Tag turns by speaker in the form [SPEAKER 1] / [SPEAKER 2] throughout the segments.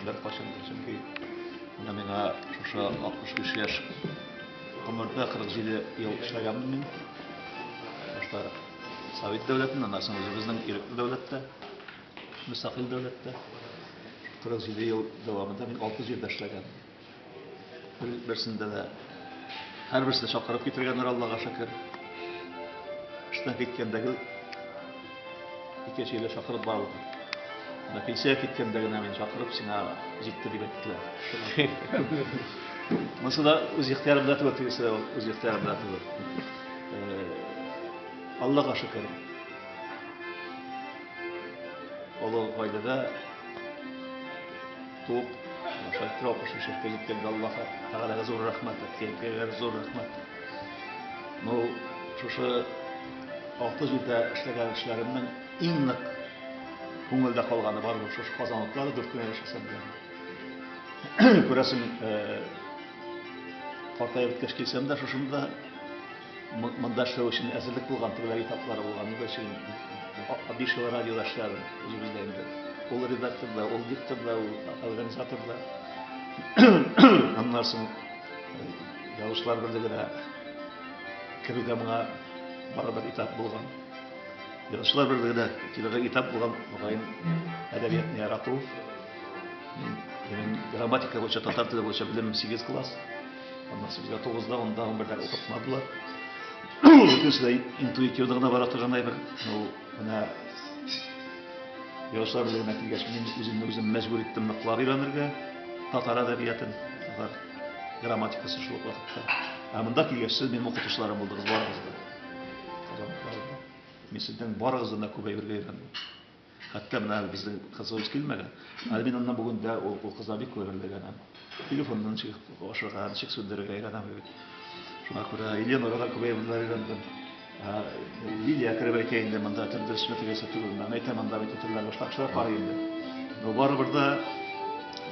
[SPEAKER 1] Беркайчан да, чөнки менә миңа шушы 65 яшь гомердә 47 ел эшләгәнмен мин. Башта Совет дәүләтендә, аннан соң үзебезнең ирекле дәүләттә, мөстәкыйль дәүләттә. 47 ел дәвамында мин 6 җирдә эшләгәнмен. Берсендә дә һәрберсендә чакырып китергәннәр, Аллага шөкер. Эштән киткәндә гел икенче ел чакырып бардылар. Менә пенсиягә киткәндә генә мин чакырып, сиңа җитте дип әйттеләр. Монысы да үз ихтыярымда түгел, тегесе дә үз ихтыярымда түгел. Аллага шөкер. Олы гаиләдә туып, шулай 65 яшькә җиткәндә Аллаһ Тәгаләгә зур рәхмәт, әткәйгә зур рәхмәт. Ну, шушы алты җирдә эшләгән эшләремнең иң нык күңелдә калганы барыбер шушы Казан утлары, 4 көн яшәсәм дә. Күрәсең, картаеп беткәч килсәм дә шушында монда эшләү өчен әзерлек булган, тегеләр этаплары булган. Инде өчен 5 ел радиода эшләдем үзебездә инде. Ул редактор да, ул диктор да, ул организатор да. Аннан соң Язучылар берлегенә керү дә моңа барыбер этап булган. Язучылар берлегенә килергә этап булган, мөгаен, әдәбиятны ярату. Минем грамматика буенча, татар теле буенча белемем 8 класс. Аннан соң безгә 9-да, 10-да, 11-дә укытмадылар. Бөтенесе дә интуитивно гына бара торган әйбер. Ну, менә Язучылар берлегенә килгәч, мин үземне үзем мәҗбүр иттем ныклап өйрәнергә татар әдәбиятын, татар грамматикасы шул ук вакытта. Ә монда килгәч, сез минем укытучыларым булдыгыз барыгыз да. Казан Мин сездән барыгыздан да күп әйбергә өйрәндем. Хәтта менә әле безнең кызыбыз килмәгән. Әле мин аннан бүген дә ул кыздан бик күп өйрәнәм. Телефонны ничек ашырга, ничек сүндерергә өйрәнәм бит. Шуңа күрә Еленага да күп әйберләр өйрәндем. Лилия кереп әйтә инде, монда тел дөресме тегесе түгел. Мен әйтәм, монда бит телләр башка кешеләр карый инде. Но барыбер дә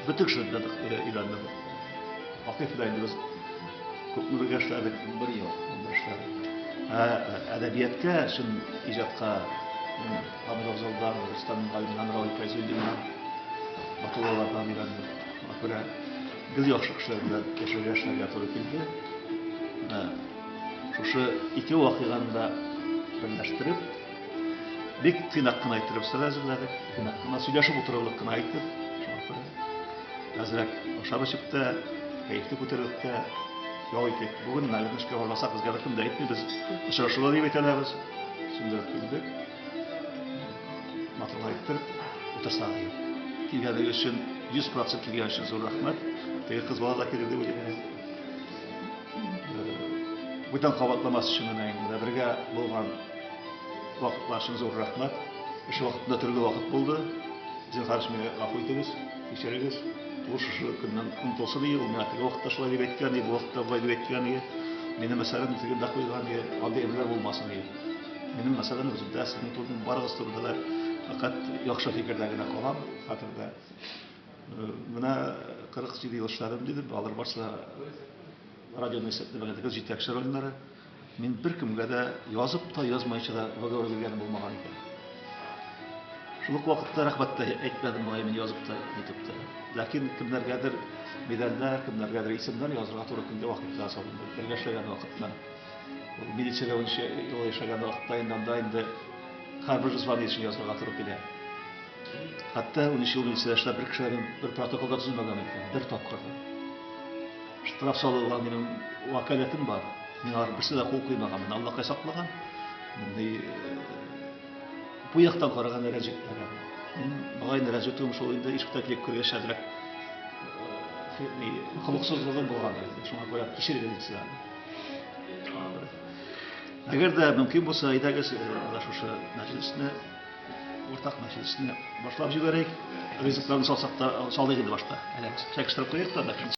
[SPEAKER 1] бөтен кеше белән өйрәндем. Акиф белән инде без күпме бергә эшләдек, бер ел бергә эшләдек. Ә әдәбиятка, чын иҗатка Камил Афзалдан, Рөстәм Галимнән, Равил Фәйзуллиннан, Батуллалардан өйрәндем. Шуңа күрә гел яхшы кешеләр белән яшәргә, эшләргә туры килде. Менә шушы ике вакыйганы да берләштереп, бик тыйнак кына иттереп өстәл әзерләдек, тыйнак кына сөйләшеп утырырлык кына итеп, шуңа күрә әзрәк ашап эчеп тә, кәефне күтәреп тә ял итик. Бүген менә эшкә бармасак, безгә беркем дә әйтми, без очрашуда дип әйтә алабыз. Сүндереп килдек. Матурлап иттереп утырсак иде. Килгәнегез өчен, 100% килгән өчен зур рәхмәт. Теге кыз бала да килер дип уйлыйм. Бүтән кабатламас өчен генә инде бергә булган вакытлар өчен зур рәхмәт. Эш вакытында төрле вакыт булды. Зинһар өчен мине гафу итегез, кичерегез. Ул шушы көннән онытылсын иде, ул миңа теге вакытта шулай дип әйткән иде, бу вакытта болай дип әйткән иде. Минем мәсәлән тегендә куйган иде, андый әйберләр булмасын иде. Минем мәсәлән үземдә сезнең турында, барыгыз турында да фәкать яхшы фикердә генә калам хәтердә. Менә 47 ел эшләдем дидем, алар барысы да радионы исәпләмәгәндә гел җитәкче рольләре. Мин беркемгә дә язып та, язмаенча да выговор биргәнем булмаган икән. Шул ук вакытта рәхмәт тә әйтмәдем бугай мин язып та, нитеп тә. Ләкин кемнәргәдер медальләр, кемнәргәдер исемнәр язырга туры килде вакытта салынды. Бергә эшләгән вакытта. Ул милициядә унынчы ел яшәгән вакытта инде анда инде һәрбер звание өчен язырга туры килә. Хәтта унынчы ел милициядә эшләп бер кешегә мин бер протокол да төземәгән икән, бер тапкыр да. Штраф салуга минем вәкаләтем бар. Мин алар берсе дә кул куймаган. Мине Аллакай саклаган. Мондый бу яктан караганда рәнҗетмәгән. Мин мөгаен рәнҗетүем шул инде ишектән килеп кергәч әзрәк холыксызлыгым булгандыр инде. Шуңа күрә кичерегез инде сез аны. Әгәр дә мөмкин булса, әйдәгез менә шушы мәҗлесне, уртак мәҗлесне башлап җибәрик. Ризыкларны салсак та, салыйк инде башта. Әйдәгез, чәкештереп куйыйк та.